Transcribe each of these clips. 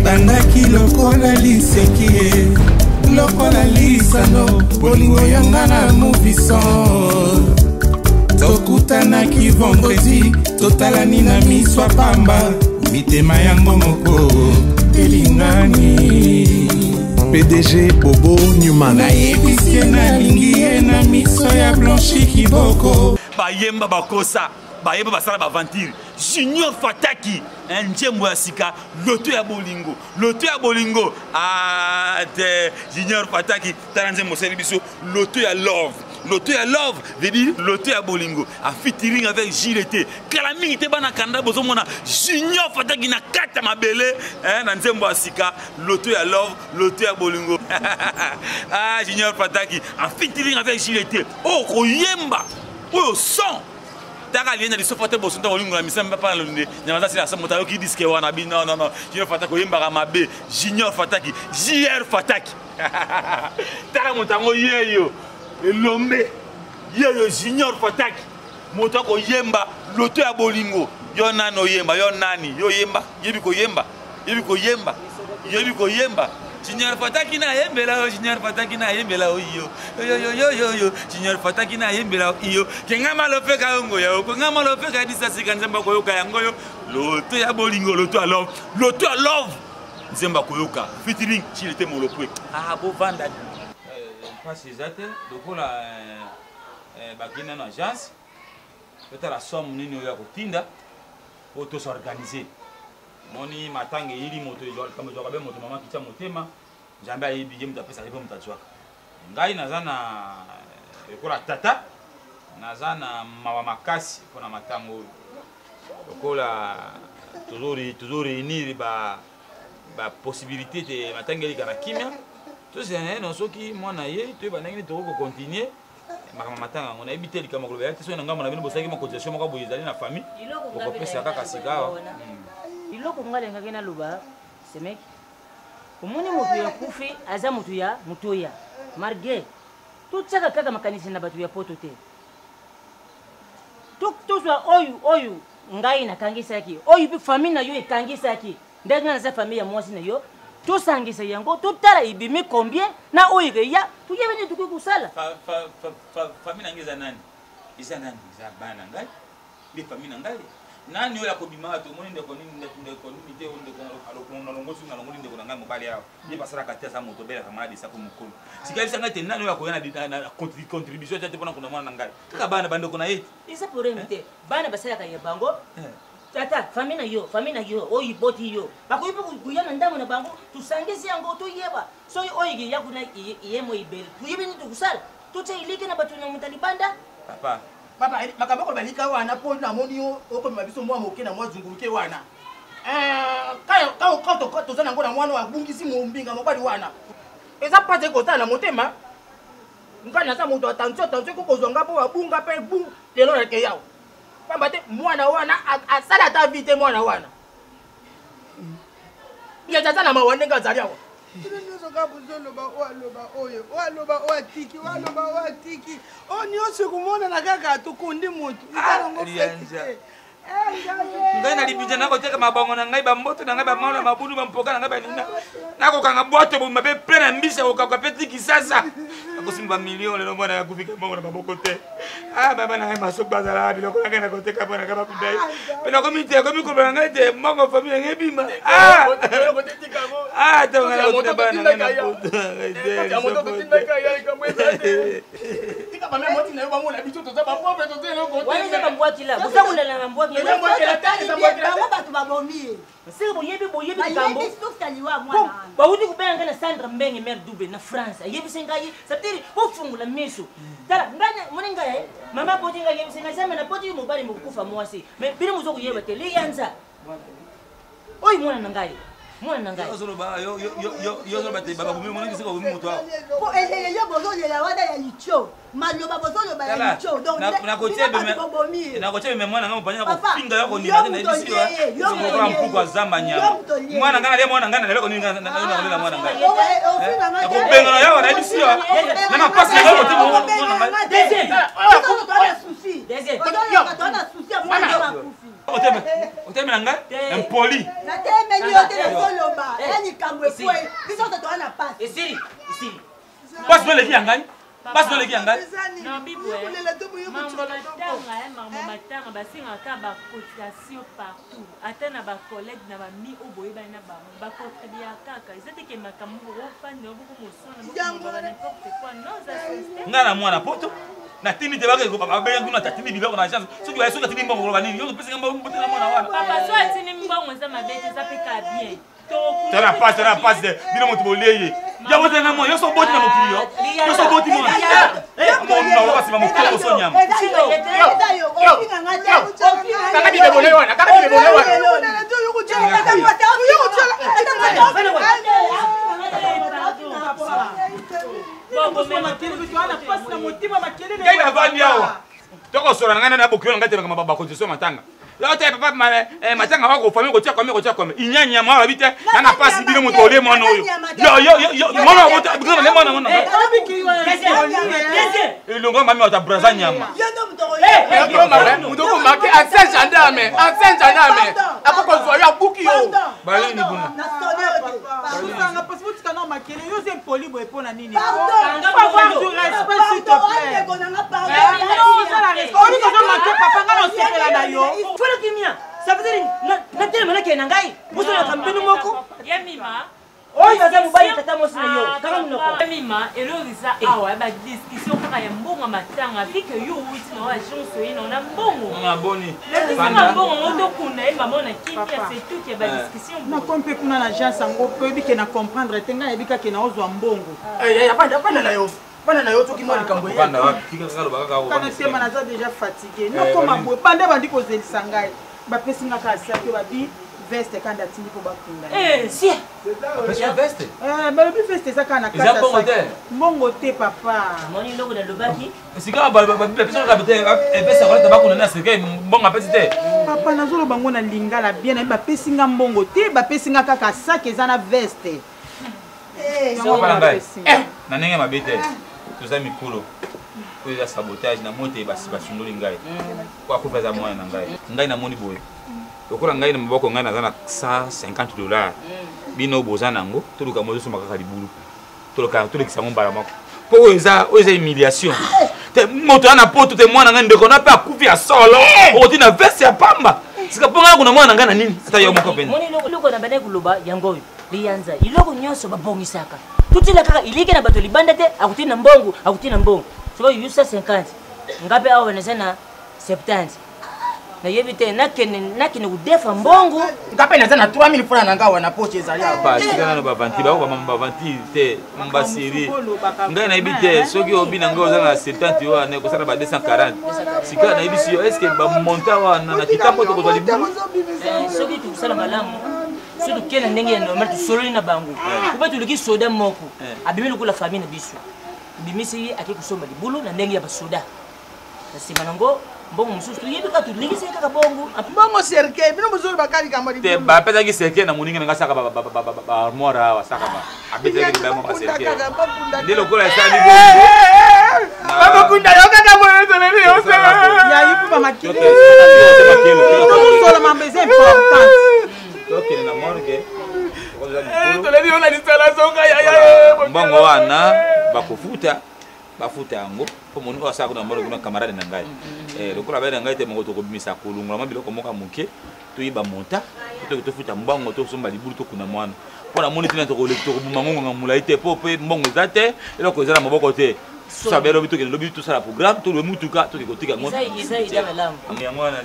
Ebandaki lokola liseki ye, lokola lisano, bolingo yanga na movison. Tokutanaki vendredi, totalani na miswa pamba, mitema yango moko elingani. PDG Bobo Newman. Nayebisi ye nalingi ye na miso ya Blanchi Kiboko. Bayemba bakosa, bayemba basala baventure. Junior Fataki, nzembo ya sika, loto ya bolingo, loto ya bolingo. Ah, te Junior Fataki, tala nzembo osali biso, loto ya love. Loto ya love veut dire loto ya bolingo. A featuring avec Gilles T. Kala mingi te bana kanda bozomona Junior Fataki na kata mabele, hein, na nzembo ya sika, loto ya love, loto ya bolingo. Ah, Junior Fataki, a featuring avec Gilles T. Oh, koyemba. Oyo son. Taka lienda lisofa te boso ntango olingo na misala mpe pana londe nyama za sila moto ayoki diske wana bi non non non Junior Fataki oyembaka mabe. Junior Fataki, JR Fataki. Tala moto yango yeyo elombe yeyo Junior Fataki moto akoyemba loto ya bolingo. Yo nani oyemba? Yo nani? Yo yemba? Yebi koyemba? Yebi koyemba? Yebi koyemba? Junior Fataki na yembela yo, Junior Fataki na yembela yo, yo. Yo, yo, yo, yo, yo. Junior Fataki na yembela yo, yo. Kenga malopeka yo ngoya yo, kenga malopeka disasi ka nzemba koyoka yango yo. Loto ya bolingo, loto ya love, loto ya love. Nzemba koyoka. Featuring Chilete Molopwe. Ah, bo vanda. Pasi eza te, lokola bakenda na agence. Totala somme nini oyo ya kotinda po to s'organiser. Moni matanga eyeli moto, likambo ezwaka be moto, mama kitya motema, Nzambe ayebi ye moto apesaka ye mpe moto azwaka. Ngai naza na lokola tata, naza na mawa makasi mpona matanga oyo. Lokola tozo réunir ba possibilité te matanga eleka na kimia, tozela na ye no soki mwana ye toyeba ndenge nini tokoki kocontinue makambo matanga yango. Nayebi te likambo koloba ya te, soki na ngambo na bino bosalaki mwa cotisation moko boye ezali na famille, bokopesa kaka sika awa. Eloko ngai nalingaki naloba, semeki, omoni moto ya kufi aza moto ya motoya malgré totiaka kaka makanisi na bato ya poto te. Tozwa oyo, oyo ngai nakangisaki, oyo mpe famille na yo ekangisaki, ndenge ngai naza famille ya mwasi na yo, tosangisa yango, totala ebimi combien na oyo ekeya, toyebi nini tokoki kosala. Famille na ngai eza nani? Eza nani? Eza bana na ngai, nde famille na ngai. Nani oyo akobima awa? Tomoni ndeko nini, ndeko, ndeko nini te, oyo ndeko aloko, nalongo soki nalongoli ndeko na ngai mobali awa. Ye basalaka te, aza moto obelaka maladi esako mokolo. Sika yebisa ngai te nani oyo akoya na contribution te mpona kuna mwana na ngai. Kaka bana bandeko na ye te. Eza problème te. Bana basalaka ya bango. Tata, famille na yo, famille na yo, oyo iboti yo. Bakoki mpe koya na ndambo na bango, tosangisi yango, toyeba. Soki oyo ekeya kuna, iye mo ebele. Toyebi nini tokosala? Totia elike na bato na moto ya libanda. Papa. Papa, makambo oyo balika wana, mpo namoni yo okomema biso mwa moke na mwa zunguluke wana. Toza nango na mwana oyo abungisi mombinga mobali wana. Eza mpasi ekotala na motema. Ngai naza moto ya tension, tension ekoki kozwa ngai mpo babunga mpe bu lelo na keyawo. Pamba te mwana wana asala ata vie te mwana wana. Ye aza na mawa ndenge azali awa. Bino nyonso kaka bozoloba oyo aloba oyo, oyo aloba oyo atiki, oyo aloba oyo atiki. Oyo nyonso ekomonana kaka tokondi moto. Eza nango feti te. Ngai na libinja nakoteka mabongo na ngai, bamboto na ngai, bamano na mabulu, bampoka na ngai, balinga. Nakokanga bwato bobima mpe plein na mbisi ya kokauka mpe ti Kisasa. Nakosimba bamillion lelo mwana ya kufi mbongo na maboko te. Ah, baba na ngai masoko bazalaka biloko na ngai nakoteka mpo na ngai bakunda ye. Mpe nakomi te, nakomi koloba na ngai te, mbongo famille na ngai ebima. Ah! Ah, ntango ngai nakotinda bana na ngai na poto. Tika ba meme motina yo bango na biso toza ba pauvre toza eloko te. Wana eza ba mbwakila. Boza kolala na mbwakila. Eza mbwakila te, eza mbwakila te. Bango bato babomi ye. Seke boyebi, boyebi likambo. Bayebi source ya liwa ya mwana wana. Bawuti kobenga ngai na Sandra Mbenge mère double na France. Ayebisi ngai, ça veut dire bofungola miso. Tala ngai moni ngai eh, mama aboti ngai ayebisi ngai Nzambe naboti yo mobali mokokufa mwasi. Mais bino bozo koyeba te liyanza. Oyo mwana na ngai. Mwana na ngai. Ozoloba, yo, yo, yo, yo, yo ozoloba te, baba bomi, moni bisika bomi moto awa. Po elele yo bozolela wana ya litio. Maloba bozoloba ya Tala, litio. Donc, na- nakotia bino beme- bato bobomi ye. nakotia beme mwana ngai mopanya, Papa, nakofinga yo kondima te, yo nayebi moto si yo, olie ye, yo soki moto okola olie mpuku ye. azamba nyama. Yo moto olie ye. Mwana ngai nalia mwana ngai, nalia konini ngai, nalia mwana ngai. Oh, eh, oh, ofinga ngai te. Nakobengana yo, nayebi si yo. Na mapasi na ngai, kotia mwana ngai. Deuxième. Ah, Biso toza na souci. Deuxième. Toza na souci ya mwana oyo akufi. Otemela ngai impoli. Natemeli yo te, nazoloba ya likambo ekwei biso to toza na pasi. Esili, esili. Pasi no eleki ya ngai, pasi no eleki ya ngai. Mambo matanga basengaka bacotisation partout, ata na bacollègue na bami oyo boyebani na bango, bacontribua kaka. Eza te ke makambo bokofanda boko n'importe quoi, non, eza système. Ngai na mwana poto natindi te, babengi kuna, tatindi biloko na agence. Soki baye, soki atindi mbongo, koloba nini? Yo topesaka mbongo te na mwana wana. Papa, so atindi mbongo eza mabe te, eza mpe ka bien. Tala pasi, tala pasi te, bino moto bolie ye yango te. Na mwana yo so oboti na mokili, yo yo so oboti mwana mona oloba nsima mokili oso nyama. Kaka bibebole wana, kaka bibebole wana. Ngai navandi awa, tokosola na ngai na bokilo na ngai te. Makambo bakondition matanga yo te, papa. Matanga wako famille kotia kome, kotia kome inyanya mwana babi te na na pasi. Bino moto olie mwana oyo, yo yo yo yo mwana obota bino na mwana mwana elongo mami wata braza nyama. Moto okomake ancien gendarme, ancien gendarme akokozwa yo, abuki yo. Baleni kuna. Osanga mpasi, botika na makele. Yo oza impoli boye mpo na nini? Faut avoir du respect, s'il te plaît. Ozala respect, olingi ozomanke papa. Nga na osepela na yo. Fala kimia, ça veut dire natelema, nakende na ngai bosolaka mbino moko. Yemima. Oyo aza mobali, tata mwasi na yo, kaka monoko. Mima, eloko eza awa, badiscussion kaka ya mbongo matanga. Vike yo owuti na agence, oye na mbongo. Mama boni? Natisaka mbongo ngo, tokunda ye mama na kimia, c'est tout ya badiscussion. Nakomi mpe kuna na agence yango mpe oyebi ke na comprendre te. Ngai nayebi kaka na ozwa mbongo. Bana na yo, bana na yo, soki mwa likambo. Ovanda wapi? Tika kaka, loba kaka. Kana tema, naza déjà fatigué. Nakoma boye, banda bandi kozelisa ngai, bapesi nga kaka saki, babi veste kanda atindi mpo bakunda. Si. Apesi yo veste? Balobi veste eza kaka na kati Eza ya mbongo saki. te? Mbongo te, papa. Moni eloko nalobaki. Esika bapesi kaka te epesi koleta bakunda na seke, mbongo apesi te. Papa, nazoloba ngo na lingala bien. Nayebi bapesi nga mbongo te, bapesi nga kaka saki eza na veste. Papa na ngai, na ndenge mabe te, toza mikolo. Oyo eza sabotage na moi te. Basundoli ngai po akufi, aza mwana na ngai. Ngai namoni boye, lokola ngai na maboko ngai naza na 150 dollar, bino boza nango, toluka mozosomba kaka libulu, tolekisa yango mbala moko, mpo oyo eza humiliation te. Moto ya na poto te, mwana ngai, ndeko na mpe akufi ya solo, okoti na veste ya pamba. Sika mpo ngai kuna mwana na ngai na nini? Ata yo moko mpenza. Moni eloko na bandaki koloba yango oyo, liyanza eloko nyonso babongisaka, tutila kaka ilike na bato libanda te. Akuti na mbongo, akuti na mbongo sikoyo 850. Nga mpe awa naza na 70, nayebi te nakende, nakende kodefa mbongo. Nga mpe naza na 3000 francs na nga wana, poche ezali awa. Basika nano bavanti bako bamama bavanti te, basiri. Ngai nayebi te soki obi na ngai oza na 70 wana, ekosala ba 240. Sika nayebisi yo, est-ce bamonta wana na kitambo tokozwa libulu? Soki tokosala malamu, soki tokende na ndenge ya normal, tosololi na bango kuba, toluki soda moko abimi lokola famille na biso, tobimisi ye, ake kosomba libulu na ndenge ya basoda. Na nsima nango mbongo mosusu toyebi kaka, tolingisi ye kaka bongo. Mbongo cercueil, bino bozoloba kaka likambo. Te, bapesaki cercueil na moninga na ngai, asaka baarmoire awa, asaka abetaki libaya moko cercueil nde lokola esali bongo. Bakokunda yo kaka boye, toleli yo. Yayi mpo bamakili tokosola mambo eza importante. Tokende na morgue. Toleli yo na lisala zonga yaya. Mbongo wana bakofuta, bafuta yango mpo moni oyo asala kuna morgue kuna, camarade na ngai. Lokola bai na ngai te, moko tokobimisa kolongola mwa biloko moko ya moke, toyeba monta, toki tofuta mbongo, tosomba libulu, tokunda mwana. Mpo namoni ntina tokobuma ngo ngonga molai te, mpo mpe mbongo eza te, eloko eza na maboko te. Tosala be lobi, tokende lobi, tosala programme, tolobe mutuka, toke kotika yango. Eza idée malamu. Yango wana.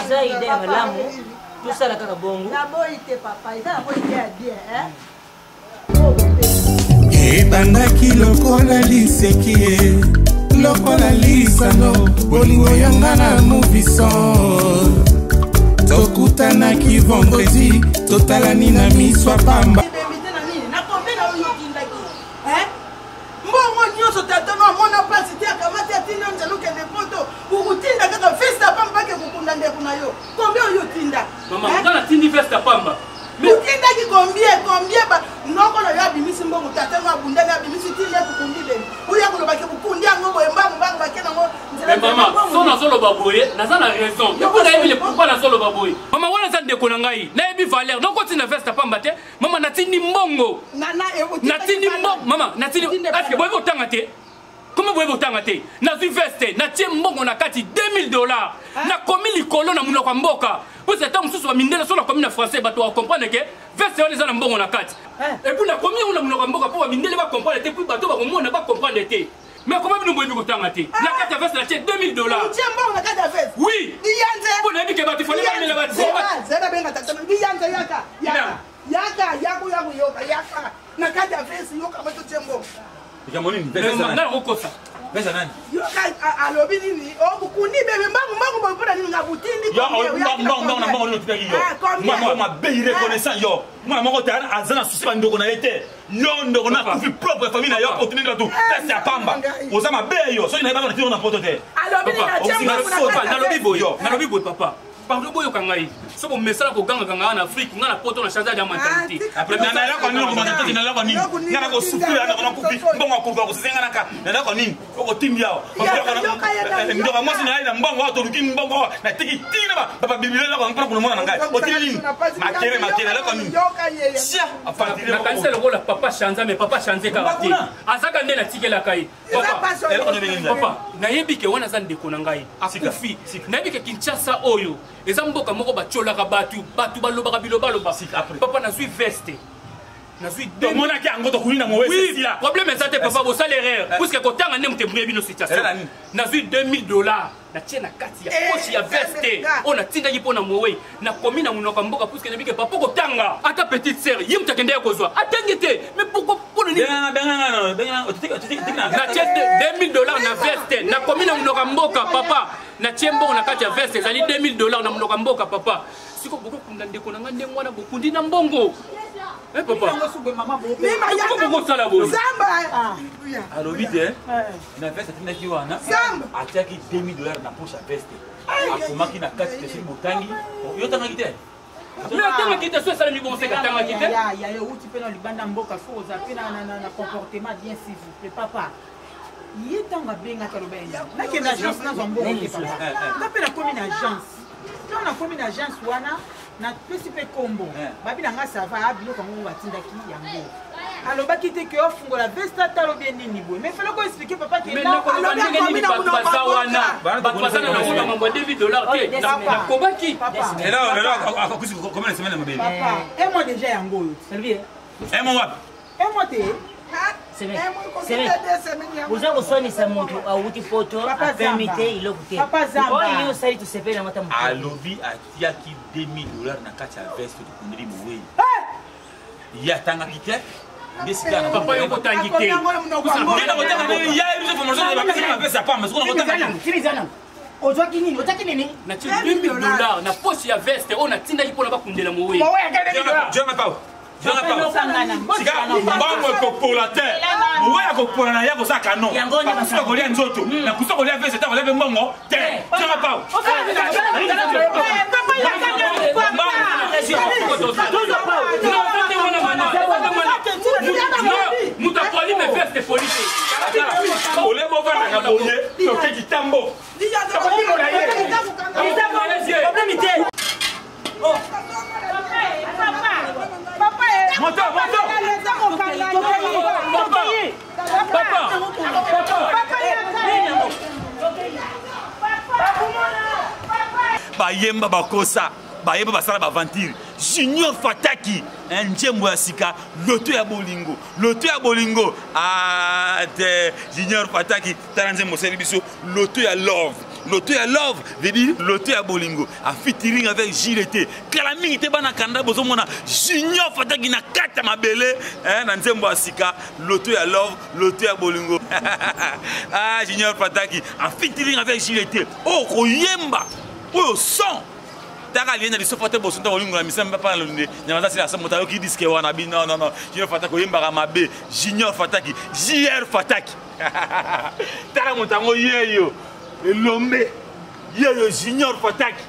Eza idée ya malamu, tosala kaka bongo. Naboyi te, papa, eza yango idée ya bien. Ebandaki lokola liseki ye, lokola lisano, bolingo yanga na movison. Tokutanaki vendredi, totalani na miswa pamba. Mbongo nyonso tata no amona mpasi te, akamati atindi yo nzela okende poto, okotinda kaka veste ya pamba bake kokunda ndeko na yo. Combien oyo otinda? Mama, nga natindi veste ya pamba. Otindaki combien combien ba noko na yo abimisi mbongo tata ngo abundani abimisi ti nde kukundi bene oya koloba ke bukundi yango boye mbangu mbangu bake nango nzela mama so nazoloba boye naza na raison epo nayebi le pourquoi nazoloba boye mama wana eza ndeko na ngai nayebi valeur nokotinda veste pamba te mama natindi mbongo natindi mbongo mama natindi aske boyebi kotanga te Comment boye botanga te nazwi veste natie mbongo na kati 2000 dollars nakomi likolo na monoko ya mboka mpo ata mosusu bamindele so nakomi na français bato bacomprendre ke veste wana eza na mbongo na kati epuis nakomi yango na monoko ya mboka mpo bamindele bacomprendre te puis bato bakomona bacomprendre te mais comment bino boyebi kotanga te na kati ya veste natie 2000 dollars otie mbongo na kati ya veste oui liyanze mpo nayebi ke bato fale bamela bazela benga tata liyanze yaka yaka yaka yaka oya koyoka yaka na kati ya veste yoka bato tie mbongo likambo nini ngai nakokosa pesa nani yoka alobi nini obukundi bebe mbangu mbangu boye mpona nini nga butindi mbangu mbangu na mbangu nini otindaki yo mwana moko mabe irreconnaissant yo mwana moko te aza na susi bandeko na ye te yo ndeko na akufi propre famille na yo otindaki bato pese ya pamba oza mabe yo soki nayebaka natindi na poto te nalobi boye nalobi boye papa pardon boyoka ngai so bomesala kogangaka ngai na afrique ngai na poto na change ya mentalité nalaka nini okomantalité nalaka nini ngai nakosufri nako nakufi mbongo akoka kosese ngai naka nalaka nini okotindi awa ndoka mwasi na ye na mbongo awa toluki mbongo awa natiki tina babibilo eloko mpona kuna mwana na ngai otindi nini makele makele nalaka nini sia nakanisa lokola papa chanza mais papa chanze kaka te azaka nde natikelaka ye papa nayebi ke wana aza ndeko na ngai akufi nayebi ke kinshasa oyo eza mboka moko batiolaka bato bato balobaka bilobaloba papa nazwi veste nazwi tomonaki yango tokuni na mowe problème eza te papa bosala erreur puiske kotanga nde moto ebrie bino situation nazwi 2000 dollars natie na kati ya poche ya veste oyo natindaki mpo na mowei nakomi na monoko ya mboka puiske nayebi ke papa kotanga ata petite sœur ye moto akendeki kozwa atangi te mais pourquoi mpona nini natie 2000 dollars na veste nakomi na monoko ya mboka papa natie mbongo na kati ya veste ezali 2000 dollars na monoko ya mboka papa siko bokokunda ndeko na ngai ndenge wana bokundi na mbongo Eh, papa bokosala boye alobi te na veste atindaki wana atiaki 2000 dollars na poche ya veste akomaki na kati te soki botangi yo otangaki te mais atangaki te so esalemi bongo seka atangaki te yaya outi mpe na libanda mboka fo oza mpe na comportement bien s'il vous plaît papa ye ntango abengaki aloba ye nakende agence nazwa mbongo te papa nga mpe nakomi na agence ntango nakomi na agence wana napesi mpe nkombo babi na nga sava biloko yango batindaki yango alobaki te ke ofungola veste ata alobi ye nini boye mais fallait ko expliquer papa ke nakoloba ndenge nini bato baza wana bato baza na nango makambo ya 2000 dollars te nakobaki lelo akokusi combien de semaine ya mabele papa un mois déjà yango oyo un mois wapi un mois te oza koswanisa moto awuti poto apemi te eloko te oyo osali tosepeli yango ata alobi atiaki 2000 dollars na kati ya veste tokundeli mowei ye atangaki te nde sika papa yo kotangi te nde nakotanga nde ya biso formation bapesi mapesa pamba soko nakotanga ozwaki nini otiaki nini natie 2000 dollars na poche ya veste oyo natindaki mpona bakundela mowei mbongo ekopola te mowe akopola na ye akosala kano nakusa kolia nzoto nakusa kolia veste te kolia mpe mbongo te tionga pao moto apoli me veste poli te ole bovandaka boye toke kitambo problème te Moto, moto! Papa! Papa! Bayemba bakosa, bayemba basala baventure. Junior Fataki, nzembo ya sika, loto ya bolingo, loto ya bolingo. Ah, te Junior Fataki, tala nzembo osali biso, loto ya love. Loto ya love veut dire loto ya bolingo. A featuring avec Gilles te. Kala mingi te bana kanda bozomona Junior Fataki na kata mabele eh, na nzembo ya sika loto ya love, loto ya bolingo. ah Junior Fataki en featuring avec Gilles te. Oh koyemba. Oyo son taka liye na lisofa te boso ntango olingola misala mpe pana londe nyama za sila moto ayoki diske wana bi non non non Junior Fataki oyembaka mabe Junior Fataki JR Fataki tala moto yango yeyo elombe yeyo Junior Fataki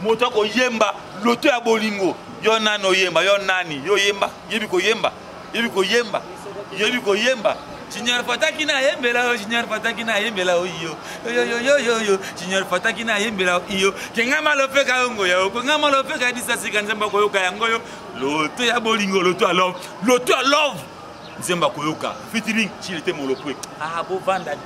moto akoyemba loto ya bolingo Yo nani oyemba, yo nani, yo yemba, yebi koyemba, yebi koyemba, yebi koyemba. Junior Fataki na yembela yo, Junior Fataki na yembela yo, yo yo yo yo yo yo, Junior Fataki na yembela yo, kenga malopeka yo ngoya, kenga malopeka disasi ka nzemba koyoka yango yo, loto ya bolingo, loto ya love, loto ya love, nzemba koyoka, featuring Chilete Molopwe. Ah, bovanda.